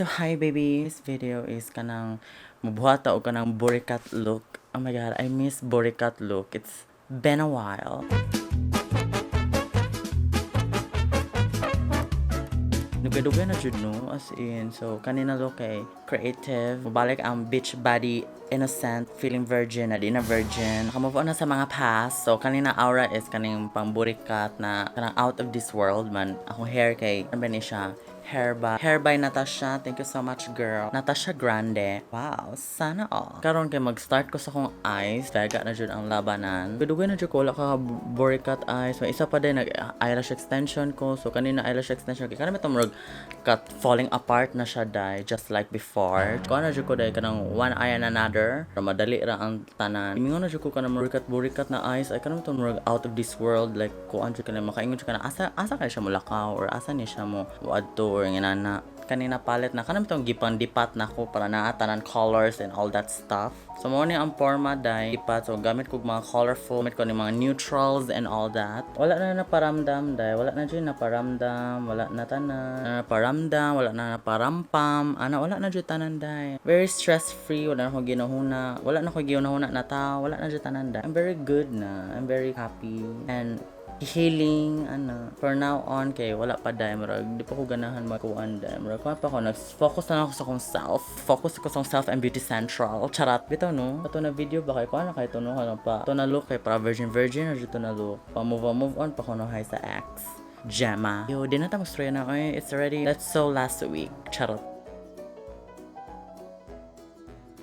So hi, baby, this video is kanang mubuhat og kanang burikat look. Oh my God, I miss burikat look. It's been a while. Dugay-dugay na jud, no, as in. So kanina look kay creative. Mubalik ang beach body, innocent, feeling virgin na di na virgin. Naka-move on na sa mga past. So kanina aura is kaning pang burikat na kanang out of this world man. Akong hair kay ano ba ni siya? Hair by Natasha. Thank you so much, girl. Natasha Grande. Wow, sana all. Karon kay mag-start ko sa akong eyes. Vega na jud ang labanan. Dugay na jud ko wala ka burikat eyes. May isa pa din, nag eyelash extension ko. So kanina eyelash extension kay kanang itong murag cut falling apart na siya dai, just like before. Kuha na jud ko dai kanang one eye and another. Para madali ra ang tanan. Mingon na jud ko kanang burikat burikat na eyes ay kanang itong murag out of this world, like kuan jud kanang makaingon jud kana asa asa kay siya mulakaw or asa ni siya mo adto or inana. Kanina palette na kanang itong gipang dipat na ko para naa tanan colors and all that stuff. So mo ni ang forma dai dipat. So gamit ko mga colorful, gamit ko ni mga neutrals and all that. Wala na naparamdam dai, wala na jud naparamdam, wala na tanan na naparamdam, wala na naparampam ana, wala na jud tanan dai. Very stress free, wala na ko ginahuna, wala na ko ginahuna na tao, wala na jud tanan dai. I'm very good na, I'm very happy and healing ana. For now on kay wala pa dai, murag di pa ko ganahan magkuan dai, murag kuan pa ko, nag-focus na ako sa akong self, focus ko sa akong self and Beauty Central. Charot bitaw, no. Ato na video ba kay kuan na kay to, no, ano pa to na look kay para virgin virgin na to na look pa. Move on, move on pa ko, no, hay sa ex Gemma. Yo, di na ta magstorya na oy. It's already, that's so last week. Charot.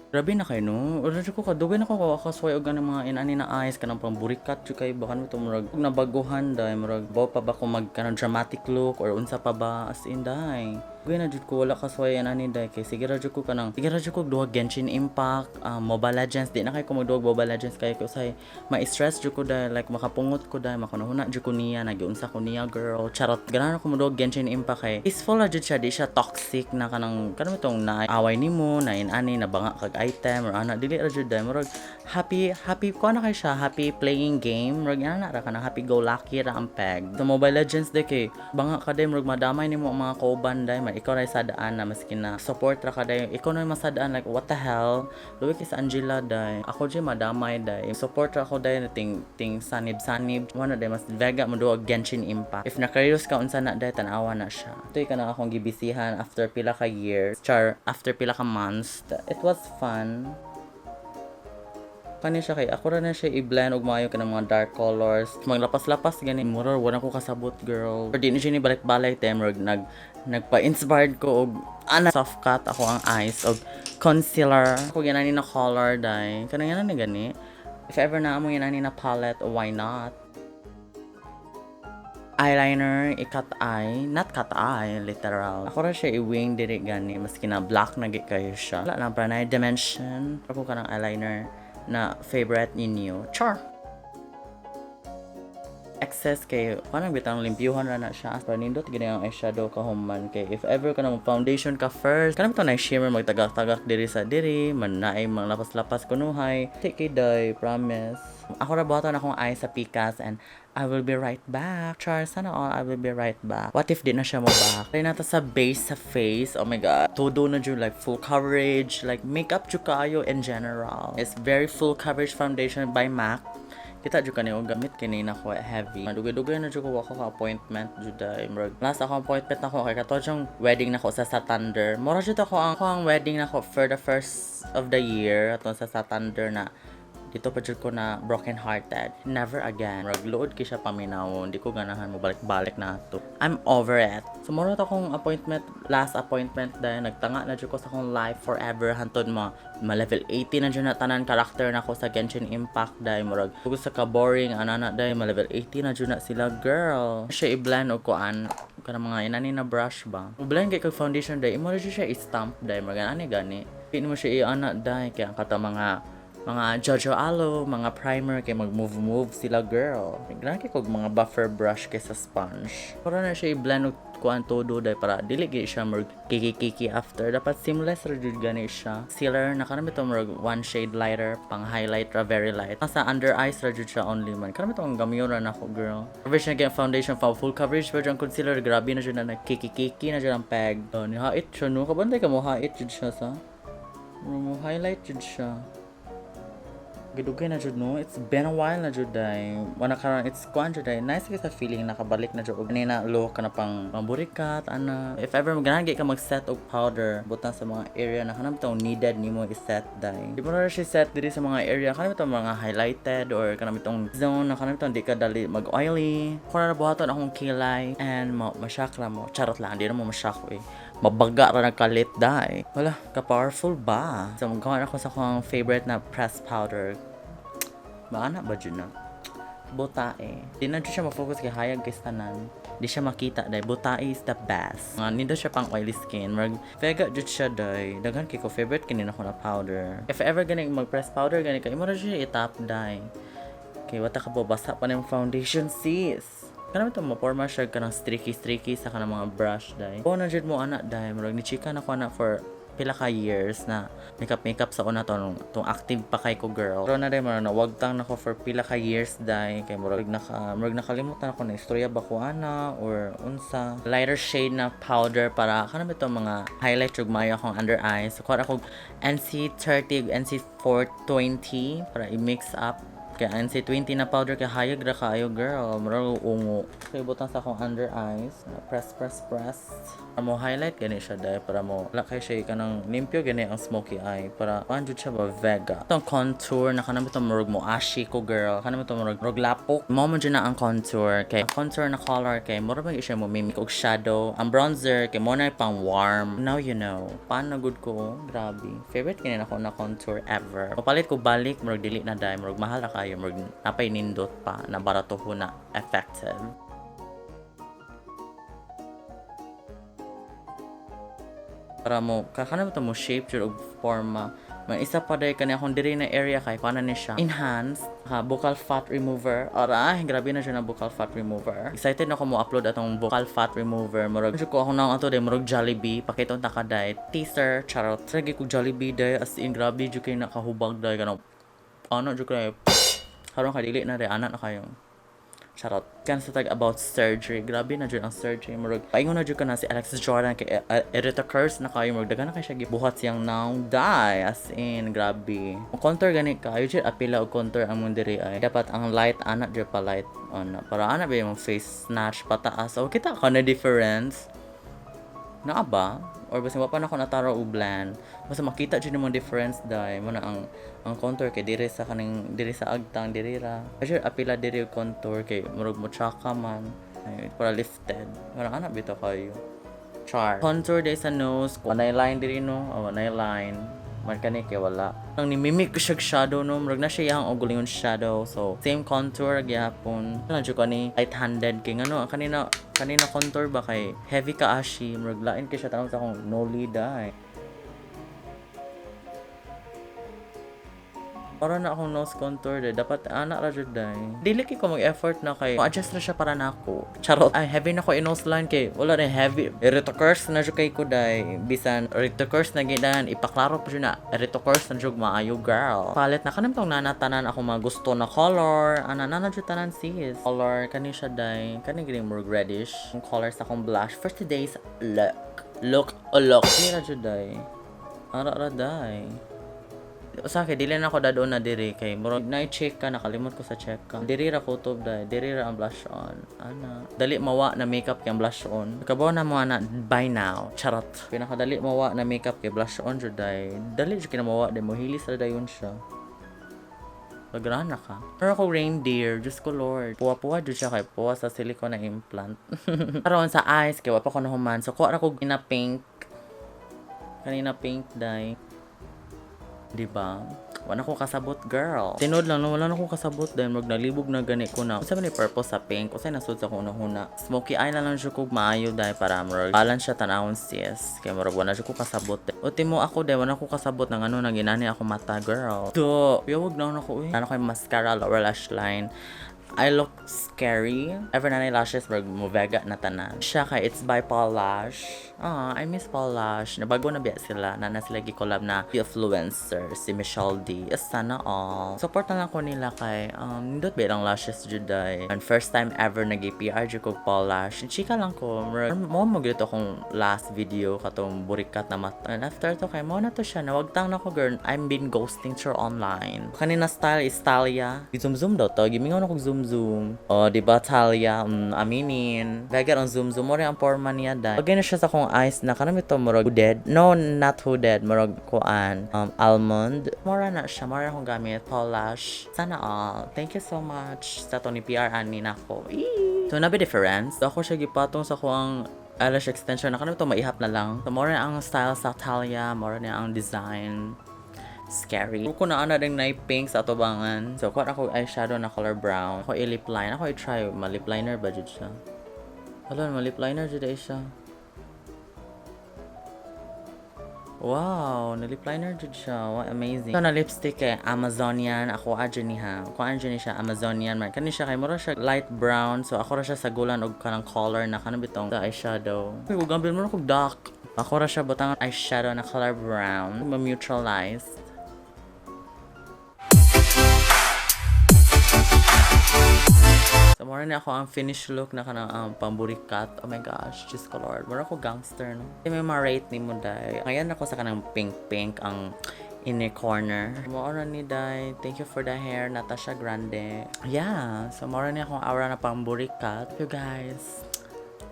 Grabe na kay, no. Wala jud ko kadugay na ko kakasway og ganang mga inani na eyes, kanang pang burikat jud kay baka mo murag nabaguhan dai, murag baw pa ba ko mag kanang dramatic look or unsa pa ba, as in dai. Dugay na jud ko wala kasway anani dai kay sige ra jud ko kanang sige ra jud ko duha Genshin Impact, Mobile Legends. Di na kay ko magduha Mobile Legends kay ko say ma-stress jud ko dai, like makapungot ko dai, makunahuna jud ko niya, nagiunsa ko niya, girl. Charot. Ganahan ako moduha Genshin Impact kay peaceful ra jud siya, di siya toxic na kanang kanang itong na away nimo na inani na banga kag item or ana, dili ra jud dai. Murag happy happy ko na kay siya, happy playing game, murag ana ra, kanang happy go lucky ra ang peg. Sa Mobile Legends dai kay banga ka dai, murag madamay nimo ang mga kauban dai man, ikaw ra sadaan na maski na support ra ka dai, ikaw na masadaan, like what the hell. Luwi kay sa Angela dai, ako jud madamay dai, support ra ako dai na ting ting sanib sanib wala dai. Mas vega mo duha Genshin Impact. If na-curious ka unsa na dai, tan-awa na siya. Ito ka na akong gibisihan after pila ka years, char, after pila ka months. It was fun. Kani siya kay ako ra na siya i-blend og maayo kanang mga dark colors, maglapas-lapas gani, mura wala ko kasabot, girl. Or di ni siya ni balik-balik te, murag nagpa-inspired ko og ana, soft cut ako ang eyes og concealer ako ginani na color dai, kanang yan na gani. If ever na mo ginani na palette, why not? Eyeliner, i-cut eye, not cut eye, literal. Ako ra siya i-wing diri gani, maski na black na gid kayo siya. Wala lang, para na dimension. Ako kanang eyeliner na favorite ninyo. Char! Excess kay kanang bitang limpyuhan ra na siya para nindot gini ang eyeshadow ka human kay if ever ka na mo foundation ka first, kanang bitaw na shimmer, magtagak-tagak diri sa diri man naay mga lapas-lapas kunuhay. Take kay day, promise. Ako ra buhaton akong eyes sa pikas and I will be right back. Char, sana all. I will be right back. What if di na siya mo back? Try nato sa base sa face. Oh my God. Todo na jud, like full coverage. Like makeup jud kaayo in general. It's very full coverage foundation by MAC. Kita jud kani og gamit kini na ko heavy. Dugay-dugay na jud ko ako ka appointment jud ay. Murag last ako appointment nako kay kato yung wedding nako sa Thunder. Mura jud ako ang wedding nako for the first of the year ato sa Thunder na dito pa jud ko na broken hearted. Never again. Murag luod kay siya paminaw. Hindi ko ganahan mo balik-balik na to. I'm over it. So mura to akong appointment, last appointment dahil nagtanga na jud ko sa akong life forever hantod mo ma level 80 na jud na tanan character na ko sa Genshin Impact dahil murag tugod sa ka boring ana na dahil ma level 80 na jud na sila, girl. Siya i-blend og kuan kanang mga inani na brush ba. Blend kay kag foundation dahil imo ra jud siya i-stamp dahil murag ani gani. Di mo siya i-ana dahil kaya ang kata mga Jojo Aloe, mga primer kay mag-move-move sila, girl. Ganahan kay kog mga buffer brush kaysa sponge. Para na siya i-blend og Kuan todo day para dili gyud siya murag kiki-kiki after. Dapat seamless ra jud gani siya. Concealer na kanang bitaw murag one shade lighter, pang highlight ra, very light. Sa under eyes ra jud siya only man. Kanang bitaw ang gamiyon ra nako, girl. Coverage na gyud ang foundation pa, full coverage pa jud ang concealer. Grabe na jud na, nagkiki-kiki na jud ang peg. Oh, ni hait siya, no? Kabantay ka mo, hait jud siya sa. Mo highlight jud siya. Gidugay na jud, no? It's been a while na jud day. Wala karon, it's kuan jud day. Nice kay sa feeling nakabalik na jud og nina look kana pang pamburikat ana. If ever ganahan ka mag-set og powder, butang sa mga area na kanang bitong needed nimo i-set day. Di mo na siya set diri sa mga area kanang bitong mga highlighted or kanang bitong zone na kanang bitong di ka dali mag-oily. Kung na buhaton akong kilay and mo ma-shock ra mo. Charot lang, di na mo ma-shock eh. Mabaga ra nagkalit day. Wala, ka-powerful ba? So, magawa na ako sa akong favorite na pressed powder. Maana ba dyan na? Butae. Di na dyan siya ma-focus kay hayag kay tanan. Di siya makita day. Butae is the best. Nga, nindo siya pang oily skin. Marag, vega dyan siya day. Daghan kay ko favorite kini na ko na powder. If ever gani mag-press powder gani ka, imo ra siya i-top day. Kay wata ka po, basa pa na yung foundation, sis. Kanang ito, maporma siya kanang streaky-streaky sa kanang mga brush, day. O na jud mo ana, day. Murag ni chika na ko ana for pila ka years na makeup makeup sa una to nung tong active pa kay ko, girl. Pero na day murag nawagtang nako for pila ka years day kay murag nakalimutan ako na istorya ba ko ana or unsa. Lighter shade na powder para kanang ito mga highlight ug maayo akong under eyes. So kuha ako NC30 ug NC420 para i-mix up. Kaya NC20 na powder kay hayag ra kaayo, girl. Murag ungo. Kay butang sa akong under eyes. Press, press, press. Para mo highlight gani siya dahil para mo wala kay siya kanang limpyo gani ang smoky eye para kuan jud siya ba, vega. Itong contour na kanang itong murag mo ashi ko, girl. Kanang itong murag lapok. Mo man jud na ang contour kay ang contour na color kay murag man siya mo mimic og shadow. Ang bronzer kay mo na pang warm. Now you know. Paano good ko? Grabe. Favorite kini nako na contour ever. Papalit ko balik, murag dili na dai, murag mahal na kayo, murag napay nindot pa na barato ko na effective. Para mo kakana mo shape jud og forma. May isa pa day kani akong diri na area kay kuan ni siya. Enhanced ha, buccal fat remover. Aray, grabe na siya na buccal fat remover. Excited na ako mo upload atong buccal fat remover. Murag jud ko ako na ato day murag Jollibee pakita ta ka day. Teaser, charot. Sige ko Jollibee day, as in grabe jud kay nakahubag day kanang ano jud kay karon kay dili na day ana na kayo. Charot. Kan sa tag about surgery. Grabe na jud ang surgery. Murag, paingon na jud ka na si Alexis Jordan kay Erita Curse na kayo. Murag, daghan na kay siya gibuhat siyang naong die. As in, grabe. Contour gani ka. Ayo jud apila og contour ang mong diri ay. Dapat ang light, ana jud pa light. Ana. Para ana ba yung face snatch pataas. So, kita ka na difference. Naa ba? Or basta wa pa na ako nataro og blend. Basta makita jud nimo difference dai mo na ang contour kay diri sa kaning diri sa agtang diri ra. Kasi apila diri og contour kay murag mo tsaka man. Ay, para lifted. Parang ana bitaw kayo. Char. Contour day sa nose. Walay line diri, no. Oh, walay line. Man kani kay wala. Ang ni-mimic ko siya shadow, no. Murag na siya iyang ugulingon shadow. So, same contour gyapon. Ano jud ko ni light-handed kay ngano kanina kanina contour ba kay heavy ka ashi, murag lain kay siya tanong sa akong noli day. Para na akong nose contour day. Dapat ana ra jud day. Dili kay ko mag-effort na kay adjust na siya para nako. Charot. Ay, heavy na ko in nose line kay wala na heavy. Retokers na jud kay ko day. Bisan retokers na gidan ipaklaro pa jud na retokers na jud maayo, girl. Palit na kanang tong nana tanan ako mga gusto na color. Ana na jud tanan, sis. Color kani siya day. Kani gini murag reddish. Ang color sa akong blush for today's look. Look, oh look. Kani ra jud day. Ara ra day. Sa akin, dili na ako dadon na diri kay murag na check ka, nakalimot ko sa check ka. Diri ra kutob day, diri ra ang blush on. Ana. Dali mawa na makeup kay ang blush on. Kabaw na mo ana by now. Charot. Pinakadali mawa na makeup kay blush on jud day. Dali jud kina mawa day mo hilis ra dayon siya. Pagrahan na ka. Pero ako reindeer, Diyos ko Lord. Puwa-puwa jud siya kay puwa sa silicone na implant. Karon sa eyes kay wa pa ko nahuman. So kuha ra ko na pink. Kanina pink day. Di ba? Wala ko kasabot, girl. Tinod lang, no? Wala na ko kasabot dahil mag nalibog na gani ko na. Unsa man ni purpose sa pink? Unsay nasud sa akong huna? Smoky eye na lang siya kog maayo dahil para murag balance siya tanawon, sis. Kay murag wala siya ko kasabot. Ultimo ako dahil wala ko kasabot ng ano nang ginani ako mata, girl. Do, yawag na ako eh. Ano kay mascara, lower lash line. I look scary. Ever na lashes, murag muvega na tanan. Siya kay it's by Paul Lash. Ah, I miss Paul Lash. Nabago na biya sila. Na na sila gi-collab na influencer, si Michelle D. Sana all. Support na lang ko nila kay nindot ba lang lashes jud ay. And first time ever nag PR jud ko Paul Lash. Chika lang ko. Murag mo mo gito akong last video katong burikat na mata. And after to kay mo na to siya. Nawagtang na ko, girl. I'm been ghosting her online. Kanina style is Talia. Zoom zoom daw to. Gimingaw na kog zoom zoom. Oh, di ba Talia? Aminin. Vega ang zoom zoom. Mo rin ang forma niya dai. Bagay na siya sa akong eyes na kanang ito murag hooded. No, not hooded. Murag kuan. Almond. Mora na siya. Mora akong gamit. Polish. Sana all. Thank you so much sa to ni PR ani nako. Eee. So, nabi difference. So, ako siya gipatong sa kuang eyelash extension na kanang ito maihap na lang. So, mora na ang style sa Talia. Mora na ang design scary. Ko na ana ding na pink sa atubangan. So, kuha ako eyeshadow na color brown. Ako i-lip line. Ako i-try ma-lip liner ba jud siya? Hala, ma-lip liner jud ay siya. Wow, na lip liner jud siya. Wow, amazing. So, na lipstick kay Amazonian. Ako adyo ni ha. Ako adyo ni siya Amazonian man. Kani siya kay mura siya light brown. So, ako ra siya sagulan og kanang color na kanang bitong sa eyeshadow. Uy, ug gambil mo na kog dark. Ako ra siya butangan eyeshadow na color brown. Ma-neutralize. So, mura na ako ang finished look na kanang pamburikat. Oh my gosh, Diyos ko Lord. Mura ko gangster, no? May ma-rate ni mo, day. Ngayon ako sa kanang pink-pink ang inner corner. Mura ni day. Thank you for the hair, Natasha Grande. Yeah, so mura ni akong aura na pamburikat. You guys,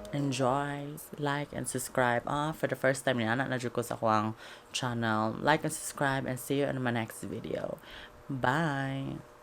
enjoy, like, and subscribe. Ah, for the first time ni anak na jud ko sa akong channel. Like and subscribe and see you in my next video. Bye!